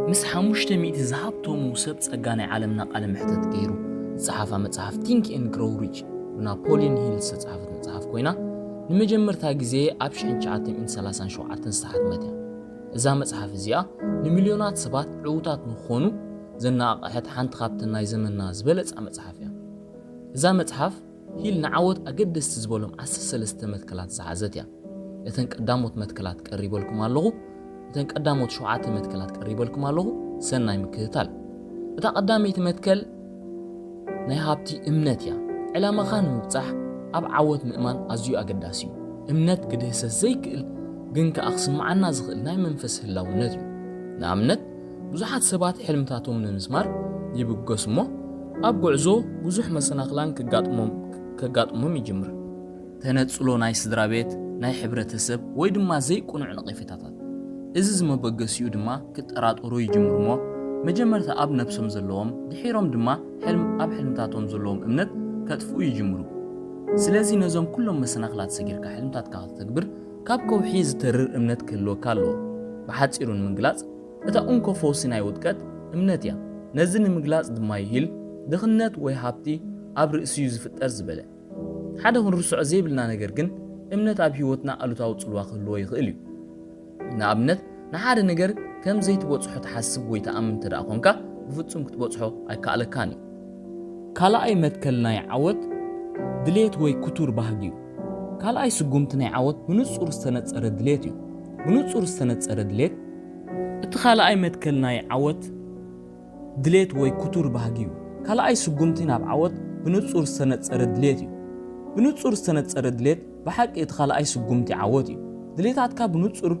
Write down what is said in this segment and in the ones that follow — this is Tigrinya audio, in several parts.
ምስ ሓሙሽተ ሚእቲ ዝሃብተሙ ሰብ ጸጋ ናይ ዓለምና ቃለ መሕተት ገይሩ ዝጸሓፋ መጽሓፍ Think and Grow Rich ብናፖሊዮን ሂል ዝተጻሕፈት መጽሓፍ ኮይና፣ ንመጀመርታ ግዜ ኣብ ሽሕን ትሽዓተ ሚእትን ሰላሳን ሸውዓተን ዝተሓትመት እያ። እዛ መጽሓፍ እዚኣ ንሚልዮናት ሰባት ዕዉታት ንክኾኑ ዘነቓቕሐት ሓንቲ ካብተን ናይ ዘመንና ዝበለጻ መጽሓፍ እያ። እዛ መጽሓፍ ሂል ንዓወት ኣገደስቲ ዝበሎም ዓሰርተ ሰለስተ መትከላት ዝሓዘት እያ። እተን ቀዳሞት መትከላት ቀሪበልኩም ኣለኹ። እተን ቀዳሞት ሸውዓተ መትከላት ቀሪበልኩም ኣለኹ። ሰናይ ምክትታል። እታ ቀዳመይቲ መትከል ናይ ሃብቲ እምነት እያ። ዕላማኻ ንምብጻሕ ኣብ ዓወት ምእማን ኣዝዩ ኣገዳሲ እዩ። እምነት ክድህሰስ ዘይክእል ግን ከኣ ክስምዓና ዝኽእል ናይ መንፈስ ህላውነት እዩ። ንኣብነት ብዙሓት ሰባት ሕልምታቶም ንምስማር ይብገሱ እሞ ኣብ ጉዕዞ ብዙሕ መሰናኽላን ከጋጥሞም ከጋጥሞም ይጅምር። ተነጽሎ ናይ ስድራ ቤት፣ ናይ ሕብረተሰብ ወይ ድማ ዘይቅኑዕ ነቐፌታታት። እዚ ዝመበገሲኡ ድማ ክጠራጠሩ ይጅምሩ እሞ መጀመርታ ኣብ ነብሶም ዘለዎም ድሒሮም ድማ ሕልም ኣብ ሕልምታቶም ዘለዎም እምነት ከጥፍኡ ይጅምሩ። ስለዚ ነዞም ኩሎም መሰናኽላት ሰጊርካ ሕልምታትካ ከተግብር ካብ ከውሒ ዝተርር እምነት ክህልወካ ኣለዎ። ብሓጺሩ ንምግላጽ እታ እንኮ ፈውሲ ናይ ውድቀት እምነት እያ። ነዚ ንምግላጽ ድማ ይሂል ድኽነት ወይ ሃብቲ ኣብ ርእሲ እዩ ዝፍጠር ዝበለ። ሓደ ክንርስዖ ዘይብልና ነገር ግን እምነት ኣብ ህይወትና ኣሉታዊ ጽልዋ ክህልዎ ይኽእል እዩ። ንኣብነት ንሓደ ነገር ከም ዘይትበጽሖ ትሓስብ ወይ ትኣምን እንተ ደኣ ኾንካ ብፍጹም ክትበጽሖ ኣይከኣለካን እዩ። ካልኣይ መትከል ናይ ዓወት ድሌት ወይ ክቱር ባህጊ እዩ። ካልኣይ ስጉምቲ ናይ ዓወት ብንጹር ዝተነጸረ ድሌት እዩ። ብንጹር ዝተነጸረ ድሌት እቲ ካልኣይ መትከል ናይ ዓወት ድሌት ወይ ክቱር ባህጊ እዩ። ካልኣይ ስጉምቲ ናብ ዓወት ብንጹር ዝተነጸረ ድሌት እዩ። ብንጹር ዝተነጸረ ድሌት ብሓቂ እቲ ካልኣይ ስጉምቲ ዓወት እዩ። ድሌታትካ ብንጹር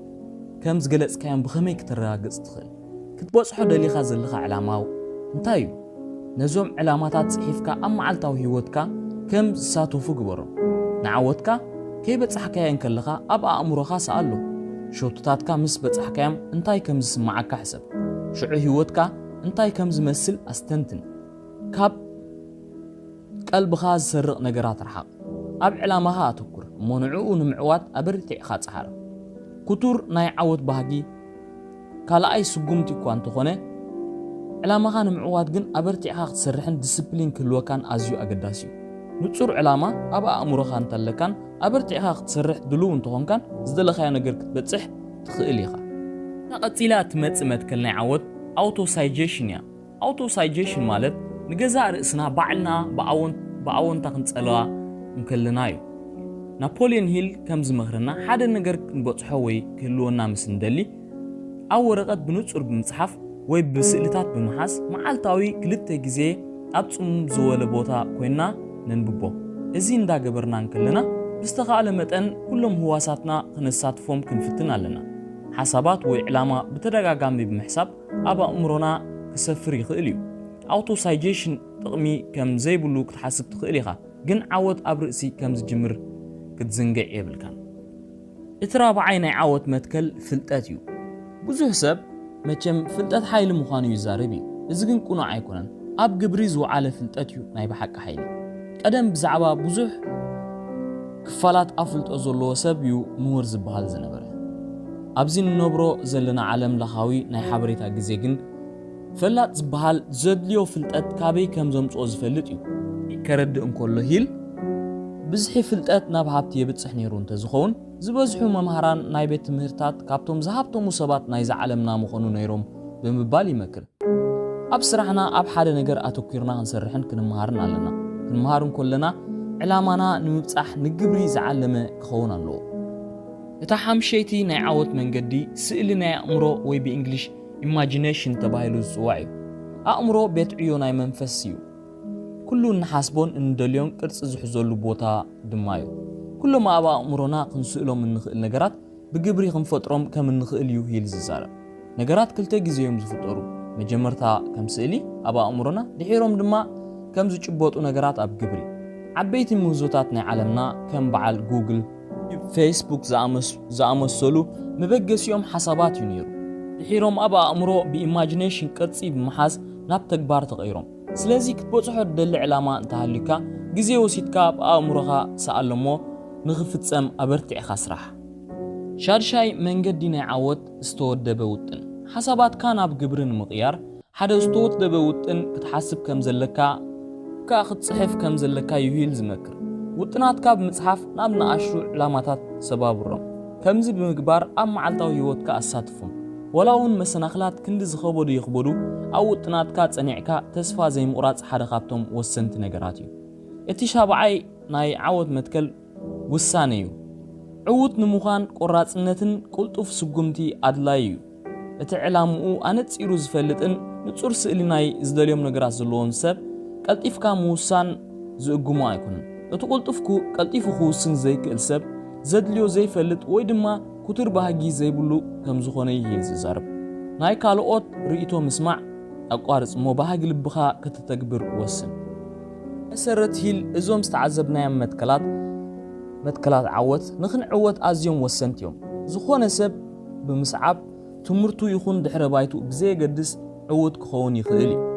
ከም ዝገለጽካዮም ብኸመይ ክተረጋግጽ ትኽእል? ክትበጽሖ ደሊኻ ዘለኻ ዕላማ እንታይ እዩ? ነዞም ዕላማታት ጽሒፍካ ኣብ መዓልታዊ ህይወትካ ከም ዝሳተፉ ግበሮም። ንዓወትካ ከይበጻሕካዮ እንከለኻ ኣብ ኣእምሮኻ ሰኣሎ። ሸቶታትካ ምስ በጻሕካዮም እንታይ ከም ዝስምዓካ ሕሰብ። ሽዑ ህይወትካ እንታይ ከም ዝመስል ኣስተንትን። ካብ ቀልብኻ ዝሰርቕ ነገራት ርሓቕ። ኣብ ዕላማኻ ኣተኩር እሞ ንዕኡ ንምዕዋት ኣበርቲዕኻ ጽሓር። ክቱር ናይ ዓወት ባህጊ ካልኣይ ስጉምቲ እኳ እንተኾነ፣ ዕላማኻ ንምዕዋት ግን ኣበርቲዕኻ ክትሰርሕን ዲስፕሊን ክህልወካን ኣዝዩ ኣገዳሲ እዩ። ንጹር ዕላማ ኣብ ኣእምሮኻ እንተለካን ኣበርቲዕኻ ክትሰርሕ ድሉው እንተኾንካን ዝደለኻዮ ነገር ክትበጽሕ ትኽእል ኢኻ። እታ ቀጺላ እትመጽእ መትከል ናይ ዓወት ኣውቶ ሳይጀሽን እያ። ኣውቶ ሳይጀሽን ማለት ንገዛእ ርእስና ባዕልና ብኣወን- ብኣወንታ ክንጸልዋ እንከለና እዩ። ናፖሊዮን ሂል ከም ዝመኽረና ሓደ ነገር ክንበጽሖ ወይ ክህልወና ምስ እንደሊ ኣብ ወረቐት ብንጹር ብምጽሓፍ ወይ ብስእልታት ብምሓዝ መዓልታዊ ክልተ ግዜ ኣብ ጽምም ዝበለ ቦታ ኮይንና ነንብቦ። እዚ እንዳገበርና እንከለና ብዝተኻእለ መጠን ኩሎም ህዋሳትና ክነሳትፎም ክንፍትን ኣለና። ሓሳባት ወይ ዕላማ ብተደጋጋሚ ብምሕሳብ ኣብ ኣእምሮና ክሰፍር ይኽእል እዩ። ኣውቶ ሳይጀሽን ጥቕሚ ከም ዘይብሉ ክትሓስብ ትኽእል ኢኻ፣ ግን ዓወት ኣብ ርእሲ ከም ዝጅምር ክትዝንግዕ የብልካን። እቲ ራብዓይ ናይ ዓወት መትከል ፍልጠት እዩ። ብዙሕ ሰብ መቸም ፍልጠት ሓይሊ ምዃኑ ይዛረብ እዩ። እዚ ግን ቅኑዕ ኣይኮነን። ኣብ ግብሪ ዝወዓለ ፍልጠት እዩ ናይ ብሓቂ ሓይሊ። ቀደም ብዛዕባ ብዙሕ ክፋላት ኣፍልጦ ዘለዎ ሰብ እዩ ምሁር ዝበሃል ዝነበረ። ኣብዚ ንነብሮ ዘለና ዓለም ለኻዊ ናይ ሓበሬታ ግዜ ግን ፈላጥ ዝበሃል ዘድልዮ ፍልጠት ካበይ ከም ዘምጽኦ ዝፈልጥ እዩ። ከረድእ እንከሎ ሂል ብዝሒ ፍልጠት ናብ ሃብቲ የብጽሕ ነይሩ እንተዝኸውን ዝበዝሑ መምሃራን ናይ ቤት ትምህርታት ካብቶም ዝሃብተሙ ሰባት ናይዛ ዓለምና ምኾኑ ነይሮም ብምባል ይመክር። ኣብ ስራሕና ኣብ ሓደ ነገር ኣተኲርና ክንሰርሕን ክንመሃርን ኣለና። ክንመሃር እንከለና ዕላማና ንምብጻሕ ንግብሪ ዝዓለመ ክኸውን ኣለዎ። እታ ሓምሸይቲ ናይ ዓወት መንገዲ ስእሊ ናይ ኣእምሮ ወይ ብእንግሊሽ ኢማጂኔሽን ተባሂሉ ዝጽዋዕ እዩ። ኣእምሮ ቤት ዕዮ ናይ መንፈስ እዩ። ኩሉ እንሓስቦን እንደልዮን ቅርጺ ዝሕዘሉ ቦታ ድማ እዩ። ኩሎም ኣብ ኣእምሮና ክንስእሎም እንኽእል ነገራት ብግብሪ ክንፈጥሮም ከም እንኽእል እዩ ሂል ዝዛረብ። ነገራት ክልተ ግዜ እዮም ዝፍጠሩ። መጀመርታ ከም ስእሊ ኣብ ኣእምሮና፣ ድሒሮም ድማ ከም ዝጭበጡ ነገራት ኣብ ግብሪ። ዓበይቲ ምህዞታት ናይ ዓለምና ከም በዓል ጉግል፣ ፌስቡክ ዝኣመስ- ዝኣመሰሉ መበገሲኦም ሓሳባት እዩ ነይሩ። ድሒሮም ኣብ ኣእምሮ ብኢማጂኔሽን ቅርጺ ብምሓዝ ናብ ተግባር ተቐይሮም። ስለዚ ክትበጽሖ ትደሊ ዕላማ እንተሃልዩካ ግዜ ወሲድካ ኣብ ኣእምሮኻ ሰኣሎ እሞ ንኽፍጸም ኣበርቲዕኻ ስራሕ። ሻድሻይ መንገዲ ናይ ዓወት ዝተወደበ ውጥን። ሓሳባትካ ናብ ግብሪ ንምቕያር ሓደ ዝተወደበ ውጥን ክትሓስብ ከም ዘለካ፣ ከኣ ክትጽሕፍ ከም ዘለካ እዩ ሂል ዝመክር። ውጥናትካ ብምጽሓፍ ናብ ንኣሽቱ ዕላማታት ሰባብሮም። ከምዚ ብምግባር ኣብ መዓልታዊ ህይወትካ ኣሳትፎም። ወላ እውን መሰናኽላት ክንዲ ዝኸበዱ ይኽበዱ፣ ኣብ ውጥናትካ ጸኒዕካ ተስፋ ዘይምቑራጽ ሓደ ካብቶም ወሰንቲ ነገራት እዩ። እቲ ሻብዓይ ናይ ዓወት መትከል ውሳነ እዩ። ዕዉት ንምዃን ቆራጽነትን ቅልጡፍ ስጉምቲ ኣድላዪ እዩ። እቲ ዕላምኡ ኣነጺሩ ዝፈልጥን ንጹር ስእሊ ናይ ዝደልዮም ነገራት ዘለዎም ሰብ ቀልጢፍካ ምውሳን ዝእግሞ ኣይኮነን። እቲ ቅልጡፍ ክው- ቀልጢፉ ክውስን ዘይክእል ሰብ ዘድልዮ ዘይፈልጥ ወይ ድማ ክቱር ባህጊ ዘይብሉ ከም ዝኾነ ይህል ዝዛረብ። ናይ ካልኦት ርእይቶ ምስማዕ ኣቋርጽ እሞ ባህጊ ልብኻ ከተተግብር ወስን። መሰረት ሂል እዞም ዝተዓዘብናዮም መትከላት መትከላት ዓወት ንኽንዕወት ኣዝዮም ወሰንቲ እዮም። ዝኾነ ሰብ ብምስዓብ ትምህርቱ ይኹን ድሕረ ባይቱ ብዘየገድስ ዕዉት ክኸውን ይኽእል እዩ።